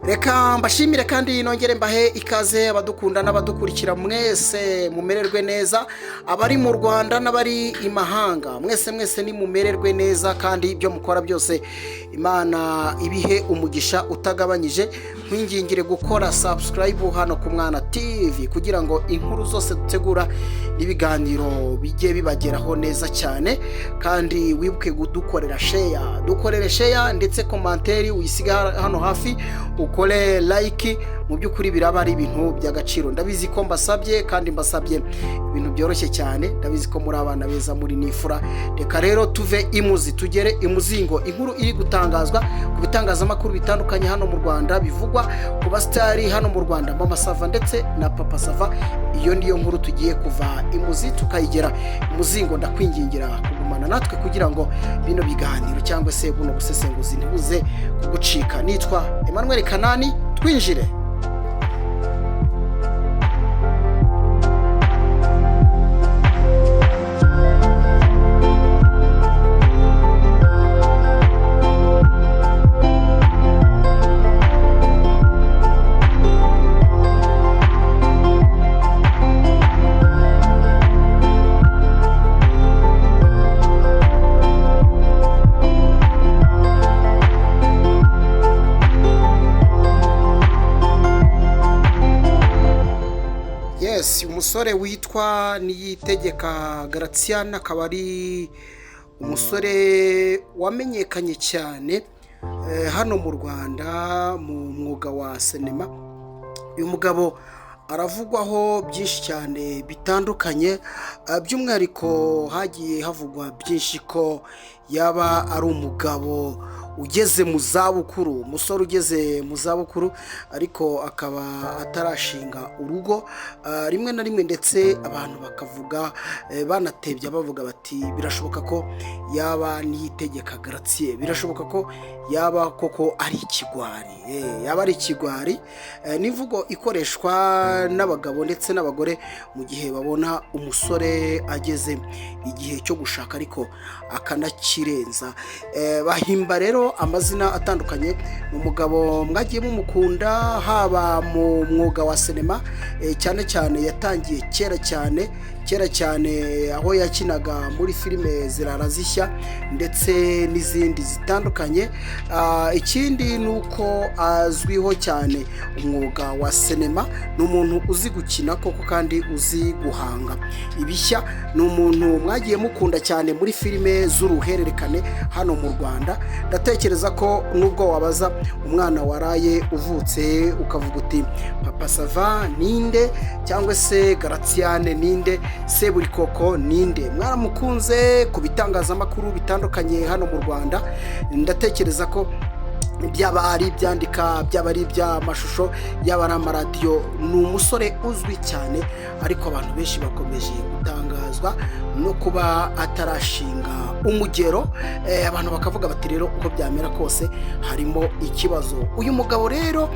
Reka mbashimire kandi nongere mbahe ikaze abadukunda n'abadukurikira mwese, mumererwe neza, abari mu Rwanda n'abari i mahanga, mwese mwese nimumererwe neza, kandi ibyo mukora byose Imana ibihe umugisha utagabanyije. Nkwingingire gukora subscribe hano ku Mwana TV kugira ngo inkuru zose dutegura n'ibiganiro bijye bibageraho neza cyane, kandi wibuke kudukorera share, dukorere share ndetse commentaire uyisiga hano hafi, ukore like. Mu by'ukuri biraba ari ibintu by'agaciro. Ndabizi ko mbasabye kandi mbasabye ibintu byoroshye cyane, ndabizi ko muri abana beza, muri nifura. Reka rero tuve imuzi tugere imuzingo. Inkuru iri gutangazwa ku bitangazamakuru bitandukanye hano mu Rwanda, bivugwa ku basitari hano mu Rwanda, Mama Sava ndetse na Papa Sava. Iyo niyo nkuru tugiye kuva imuzi tukayigera imuzingo. Ndakwingingira kugumana natwe kugira ngo bino biganiro cyangwa se buno busesenguzi ntibuze kugucika. Nitwa Emmanuel Kanani, twinjire. Yes, umusore witwa Niyitegeka Gratien akaba ari umusore wamenyekanye cyane hano mu Rwanda mu mwuga wa sinema. Uyu mugabo aravugwaho byinshi cyane bitandukanye, by'umwihariko hagiye havugwa byinshi ko yaba ari umugabo ugeze mu zabukuru, umusore ugeze mu zabukuru ariko akaba atarashinga urugo. Rimwe na rimwe ndetse abantu bakavuga, banatebya bavuga bati birashoboka ko yaba Niyitegeka Gratien, birashoboka ko yaba koko ari ikigwari, yaba ari ikigwari. N'imvugo ikoreshwa n'abagabo ndetse n'abagore mu gihe babona umusore ageze igihe cyo gushaka ariko akanakirenza. Bahimba rero amazina atandukanye. Ni umugabo mwagiye mumukunda haba mu mwuga wa sinema, cyane cyane yatangiye kera cyane, kera cyane, aho yakinaga muri filime Zirara Zishya ndetse n'izindi zitandukanye. Ikindi ni uko azwiho cyane umwuga wa sinema. Ni umuntu uzi gukina koko kandi uzi guhanga ibishya. Ni umuntu mwagiye mukunda cyane muri filime z'uruhererekane hano mu Rwanda. Ndatekereza ko nubwo wabaza umwana waraye uvutse ukavuga uti Papa Sava ninde, cyangwa se Gratien ninde, Seburikoko ninde, mwaramukunze ku bitangazamakuru bitandukanye hano mu Rwanda. Ndatekereza ko byaba ari ibyandika, byaba ari iby'amashusho, yaba ari amaradiyo, ni umusore uzwi cyane, ariko abantu benshi bakomeje gutangazwa no kuba atarashinga umugero. Abantu bakavuga bati rero uko byamera kose harimo ikibazo. Uyu mugabo rero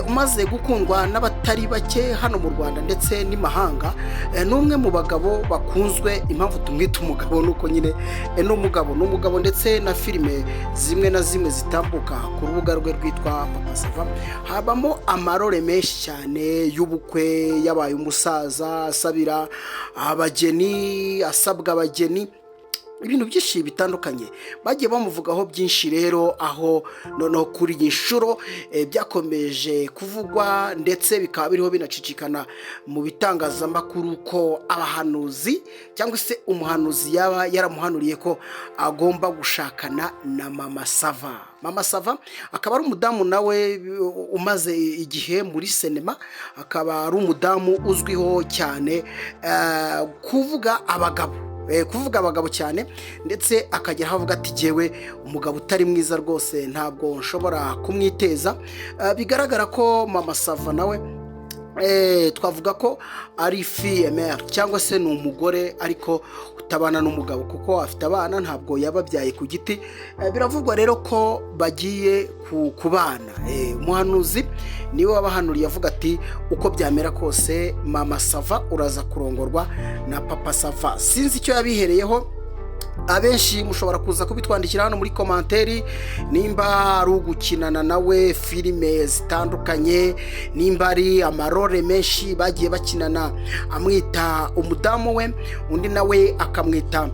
umaze gukundwa n'abatari bake hano mu Rwanda ndetse n'imahanga, ni umwe mu bagabo bakunzwe. Impamvu tumwita umugabo ni uko nyine ni umugabo, ndetse na filime zimwe na zimwe zitambuka ku rubuga rwe rwitwa Papa Sava habamo amarore menshi cyane y'ubukwe, yabaye umusaza asabira abageni, asabwa abageni, ibintu byinshi bitandukanye bagiye bamuvugaho byinshi. Rero aho noneho kuri iyi nshuro byakomeje kuvugwa ndetse bikaba biriho binacicikana mu bitangazamakuru ko abahanuzi cyangwa se umuhanuzi yaba yaramuhanuriye ko agomba gushakana na Mama Sava. Mama Sava akaba ari umudamu nawe umaze igihe muri sinema, akaba ari umudamu uzwiho cyane kuvuga abagabo cyane, ndetse akagera aho avuga ati jyewe umugabo utari mwiza rwose ntabwo nshobora kumwiteza. Bigaragara ko Mama Sava nawe twavuga ko ari fille-mère cyangwa se ni umugore ariko utabana n'umugabo, kuko afite abana, ntabwo yababyaye ku giti. Biravugwa rero ko bagiye kubana. Umuhanuzi niwe wabahanuriye avuga ati uko byamera kose Mama Sava uraza kurongorwa na Papa Sava. Sinzi icyo yabihereyeho. Abenshi mushobora kuza kubitwandikira hano muri commentaire, nimba ari ugukinana nawe filime zitandukanye, nimba ari amarole menshi bagiye bakinana, amwita umudamu we, undi nawe akamwita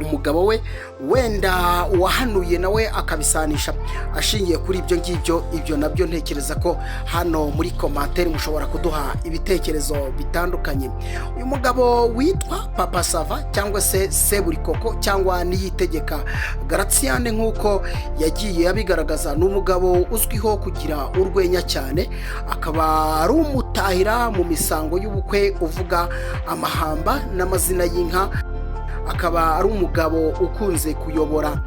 umugabo we, wenda uwahanuye nawe akabisanisha ashingiye kuri ibyo ngibyo. Ibyo nabyo ntekereza ko hano muri commentaire mushobora kuduha ibitekerezo bitandukanye. Uyu mugabo witwa Papa Sava cyangwa se Seburikoko cyangwa Niyitegeka Gratien, nk'uko yagiye abigaragaza, ni umugabo uzwiho kugira urwenya cyane, akaba ari umutahira mu misango y'ubukwe uvuga amahamba n'amazina y'inka, akaba ari umugabo ukunze kuyobora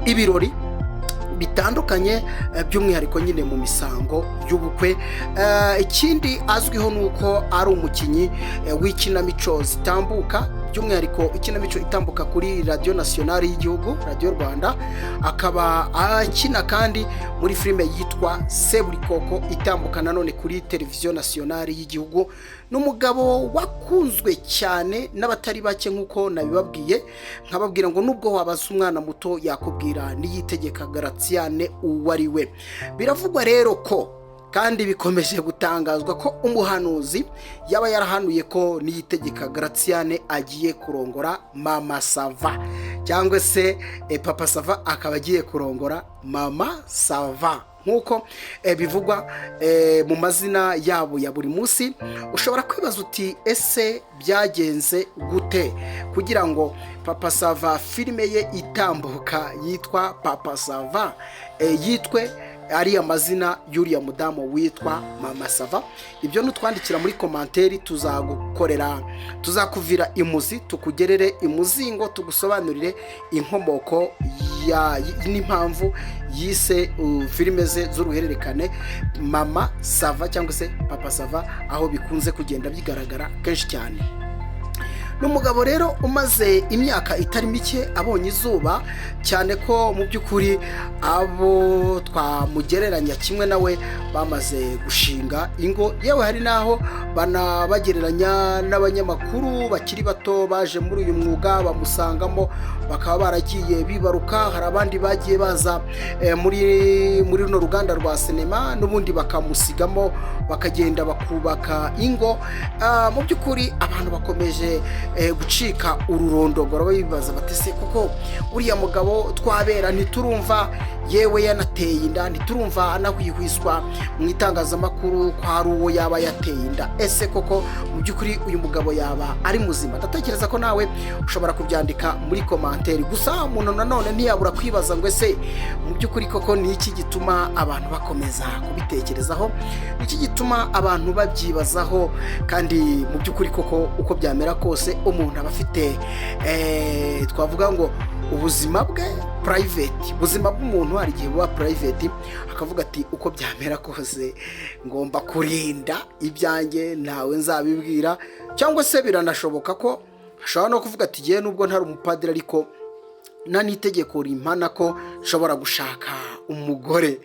ibirori bitandukanye, by'umwihariko nyine mu misango y'ubukwe. Ikindi azwiho ni uko ari umukinnyi w'ikinamico zitambuka, by'umwihariko ikinamico itambuka kuri Radiyo Nationale y'igihugu, Radiyo Rwanda, akaba akina kandi muri filime yitwa Seburikoko itambuka nanone kuri Televiziyo Nationale y'igihugu. Ni umugabo wakunzwe cyane n'abatari bake, nk'uko nabibabwiye, nkababwira ngo nubwo wabaza umwana muto yakubwira Niyitegeka Gratien uwo ari we. Biravugwa rero ko kandi bikomeje gutangazwa ko umuhanuzi yaba yarahanuye ko Niyitegeka Gratien agiye kurongora Mama Sava, cyangwa se Papa Sava akaba agiye kurongora Mama Sava, nk'uko bivugwa mu mazina yabo ya buri munsi. Ushobora kwibaza uti: "Ese byagenze gute kugira ngo Papa Sava filime ye itambuka yitwa Papa Sava yitwe ariya mazina y'uriya mudamu witwa Mama Sava?" Ibyo nutwandikira muri commentaire tuzagukorera, tuzakuvira imuzi, tukugerere imuzingo, tugusobanurire inkomoko n'impamvu yise filime ze z'uruhererekane Mama Sava cyangwa se Papa Sava, aho bikunze kugenda bigaragara kenshi cyane. Ni umugabo rero umaze imyaka itari mike abonye izuba, cyane ko mu by'ukuri abo twamugereranya kimwe nawe bamaze gushinga ingo, yewe hari n'aho banabagereranya n'abanyamakuru bakiri bato baje muri uyu mwuga bamusangamo, bakaba baragiye bibaruka. Hari abandi bagiye baza muri runo ruganda rwa sinema n'ubundi bakamusigamo, bakagenda bakubaka ingo. Mu by'ukuri abantu bakomeje gucika ururondogoro bibaza bati: "Se kuko uriya mugabo twabera ntiturumva yewe yanateye inda, ntiturumva anahwihwiswa mu itangazamakuru ko hari uwo yaba yateye inda? Ese koko mu by'ukuri uyu mugabo yaba ari muzima?" Ndatekereza ko nawe ushobora kubyandika muri commentaire. Gusa umuntu nanone ntiyabura kwibaza ngo: "Ese mu by'ukuri koko ni iki gituma abantu bakomeza kubitekerezaho? Ni iki gituma abantu babyibazaho?" Kandi mu by'ukuri koko uko byamera kose umuntu aba afite twavuga ngo ubuzima bwe private. Ubuzima bw'umuntu hari igihe buba private, akavuga ati: "Uko byamera kose ngomba kurinda ibyanjye, ntawe nzabibwira." Cyangwa se biranashoboka ko ashobora no kuvuga ati: "Ngewe nubwo ntari umupadiri, ariko nta n'itegeko rimpana ko nshobora gushaka umugore."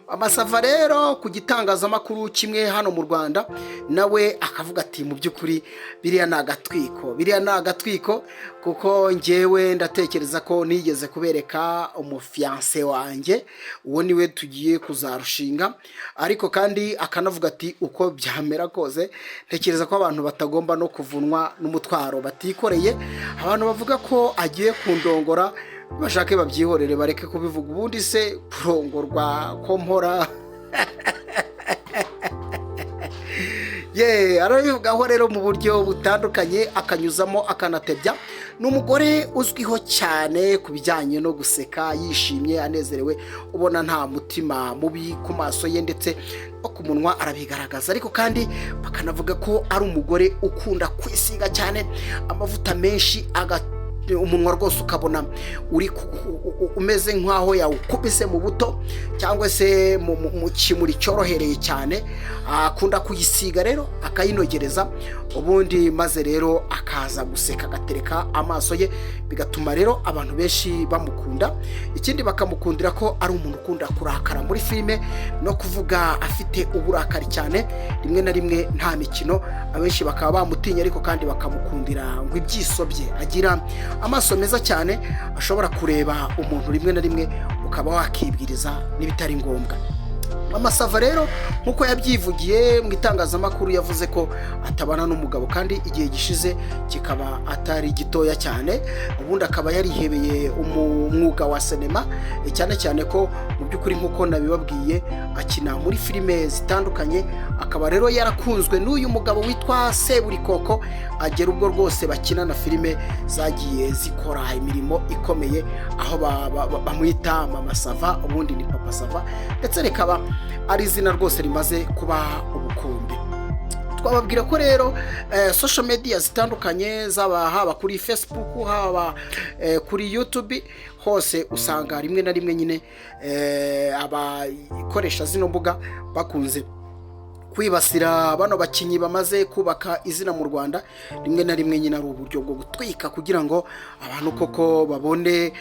Amasava rero ku gitangazamakuru kimwe hano mu Rwanda nawe akavuga ati: "Mu by'ukuri biriya ni agatwiko, biriya ni agatwiko, kuko ngewe ndatekereza ko nigeze kubereka umufiancé wanjye, uwo niwe tugiye kuzarushinga." Ariko kandi akanavuga ati: "Uko byamera kose ntekereza ko abantu batagomba no kuvunwa n'umutwaro batikoreye. Abantu bavuga ko agiye kundongora bashake babyihorere, bareke kubivuga. Ubundi se kurongorwa ko mpora?" Ye arabivugaho rero mu buryo butandukanye, akanyuzamo akanatebya. Ni umugore uzwiho cyane ku bijyanye no guseka yishimye, anezerewe, ubona nta mutima mubi ku maso ye, ndetse no ku munwa arabigaragaza. Ariko kandi bakanavuga ko ari umugore ukunda kwisiga cyane amavuta menshi, aga umunwa rwose ukabona uri umeze nk'aho yawukubise mu buto cyangwa se mu kimuri cyorohereye cyane. Akunda kuyisiga rero akayinogereza, ubundi maze rero akaza guseka, agatereka amaso ye, bigatuma rero abantu benshi bamukunda. Ikindi bakamukundira ko ari umuntu ukunda kurakara muri filime no kuvuga afite uburakari cyane, rimwe na rimwe nta mikino. Abenshi bakaba bamutinya, ariko kandi bakamukundira ngo ibyiso bye agira. Amaso meza cyane ashobora kureba umuntu rimwe na rimwe ukaba wakibwiriza n'ibitari ngombwa. Mama Sava rero, nk'uko yabyivugiye mu itangazamakuru, yavuze ko atabana n'umugabo kandi igihe gishize kikaba atari gitoya cyane. Ubundi akaba yarihebeye umwuga wa sinema, cyane cyane ko mu by'ukuri, nk'uko nabibabwiye, akina muri filime zitandukanye. Akaba rero yarakunzwe n'uyu mugabo witwa Seburikoko, agera ubwo rwose bakina na filime zagiye zikora imirimo ikomeye, aho bamwita Mama Sava, ubundi ni Papa Sava, ndetse rikaba ari izina rwose rimaze kuba ubukombe. Twababwira ko rero social media zitandukanye, zaba haba kuri Facebook, haba kuri YouTube, hose usanga rimwe na rimwe nyine abakoresha zino mbuga bakunze kwibasira bano bakinnyi bamaze kubaka izina mu Rwanda. Rimwe na rimwe nyine ari uburyo bwo gutwika kugira ngo abantu koko babone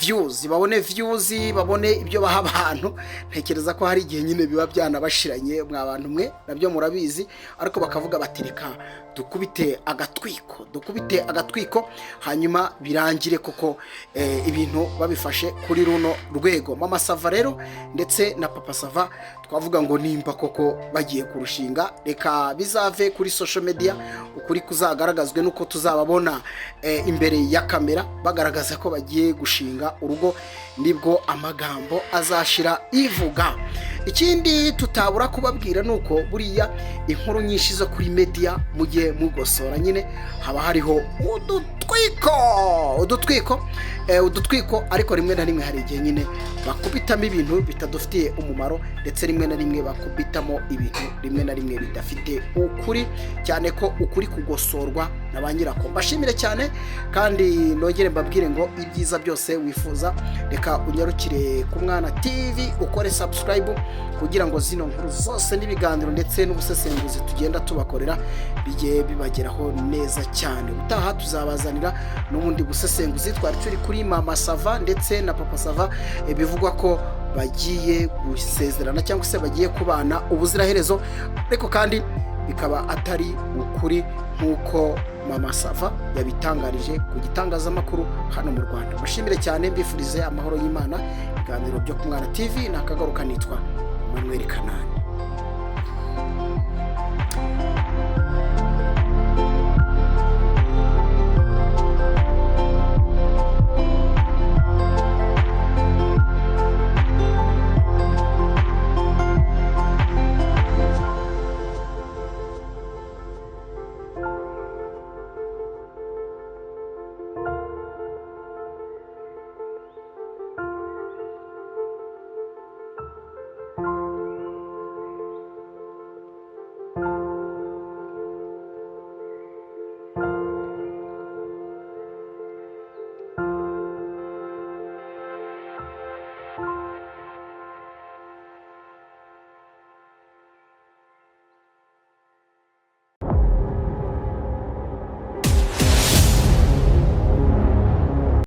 views, babone views, babone ibyo baha abantu. Ntekereza ko hari igihe nyine biba byanabashiranye, mwa bantu mwe, nabyo murabizi, ariko bakavuga bati: "Reka dukubite agatwiko, dukubite agatwiko," hanyuma birangire koko ibintu babifashe kuri runo rwego. Mama Sava rero ndetse na Papa Sava, twavuga ngo nimba koko bagiye kurushinga, reka bizave kuri social media, ukuri kuzagaragazwe nuko tuzababona imbere ya kamera bagaragaza ko bagiye gushinga urugo, nibwo amagambo azashira ivuga. Ikindi tutabura kubabwira ni uko buriya inkuru nyinshi zo kuri media, mugiye mugosora nyine, haba hariho udutwiko, udutwiko, udutwiko, ariko rimwe na rimwe hari igihe nyine bakubitamo ibintu bitadufitiye umumaro, ndetse rimwe na rimwe bakubitamo ibintu rimwe na rimwe bidafite ukuri, cyane ko ukuri kugosorwa na ba nyirako. Mbashimire cyane kandi nongere mbabwire ngo ibyiza byose wifuza, reka unyarukire ku Mwana TV, ukore subscribe kugira ngo zino nkuru zose n'ibiganiro ndetse n'ubusesenguzi tugenda tubakorera bijye bibageraho neza cyane. Ubutaha tuzabazanira n'ubundi busesenguzi. Twari turi kuri Mama Sava ndetse na Papa Sava, bivugwa ko bagiye gusezerana cyangwa se bagiye kubana ubuziraherezo, ariko kandi bikaba atari ukuri nk'uko Mama Sava yabitangarije ku gitangazamakuru hano mu Rwanda. Mbashimire cyane, mbifurize amahoro y'Imana. Ibiganiro byo ku Mwana TV ni akagaruka. Nitwa Manuel Kanani.